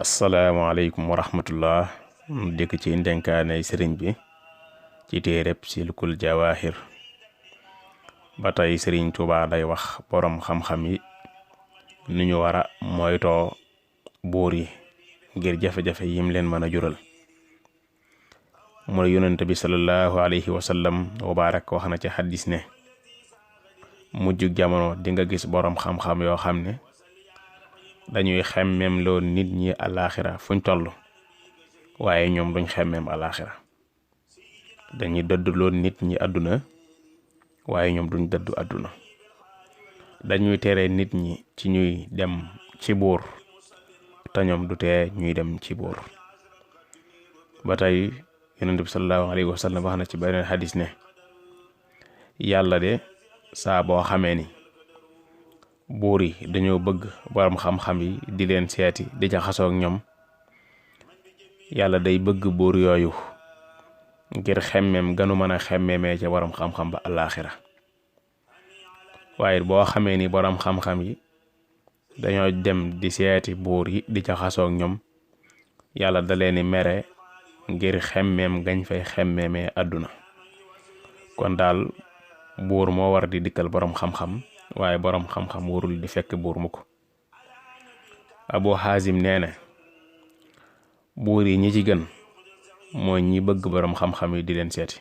asalaamaaleykum wa rahmatullah dikk ci ndenkaanay sëriñ bi ci téereb Silkul Jawaahir ba tey sëriñ Tuubaa day wax borom xam-xam yi ni ñu war a moytoo buur yi ngir jafe-jafe yim leen mën a jural mu ne yonent bi sallallahu alayhi wa sallam wa barak wax na ci xaddis ne mujjug jamono di nga gis borom xam-xam yoo xam ne dañuy xemmem loo nit ñi alaxira fuñ toll waaye ñoom duñ xemmem alaxira dañuy dëdduloo nit ñi àdduna waaye ñoom duñ dëddu àdduna dañuy tere nit ñi ci ñuy dem ci buur te ñoom du tee ñuy dem ci buur ba tey yonent bi sallallahu alayhi wa sallam wax na ci beneen xadis ne yàlla de saa boo xamee ni buur yi dañoo bëgg borom xam-xam yi di leen seeti di jaxasoo ak ñoom yàlla day bëgg buur yooyu ngir xemmem ganu mën a xemmemee ca borom xam-xam ba àllaaxira waaye boo xamee ni borom xam-xam yi dañoo dem di seeti buur yi di jaxasoo ak ñoom yàlla da leen mere ngir xemmem gañ fay xemmemee àdduna kon daal buur moo war di dikkal borom xam-xam waaye borom xam-xam warul di fekk buur mu ko Abu Xaasim nee na buur yi ñi ci gën mooy ñi bëgg borom xam-xam yi di leen seeti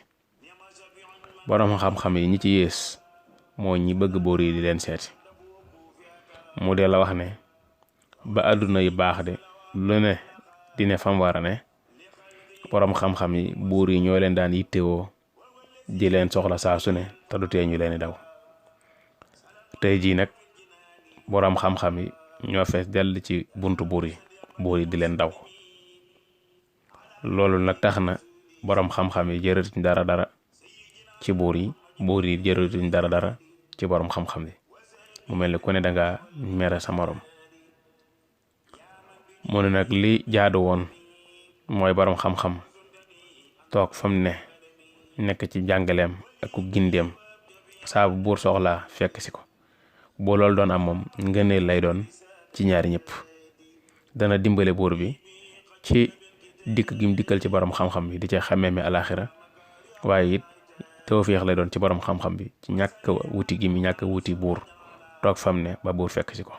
borom xam-xam yi ñi ci yées mooy ñi bëgg buur yi di leen seeti mu dee la wax ne ba àdduna yi baax de lu ne dine fam war a ne borom xam-xam yi buur yi ñoo leen daan yittewoo di leen soxla saa su ne te du tee ñu leen di daw tey jii nag borom xam-xam yi ñoo fees dell ci buntu buur yi di leen daw loolu nag tax na borom xam-xam yi jërëtuñ dara ci buur yi jërëtuñ dara ci borom xam-xam yi mu mel ni ku ne danga mere sa morom mu ne nag li jaadu woon mooy borom xam-xam toog fam ne nekk ci jàngaleem ak ku gindeem saa bu buur soxlaa fekk si ko boo loolu doon am moom ngëneel lay doon ci ñaari ñëpp dana dimbale buur bi ci dikk gim dikkal ci borom xam-xam bi di ca xamee alaxira waaye it tawfeex lay doon ci borom xam-xam bi ci ñàkk wuti gi mi ñàkk wuti buur toog fam ne ba buur fekk si ko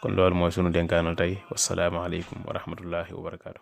kon loolu mooy sunu dénkaanal tey wasalaamaaleykum wa rahmatullahi wa barakaatu.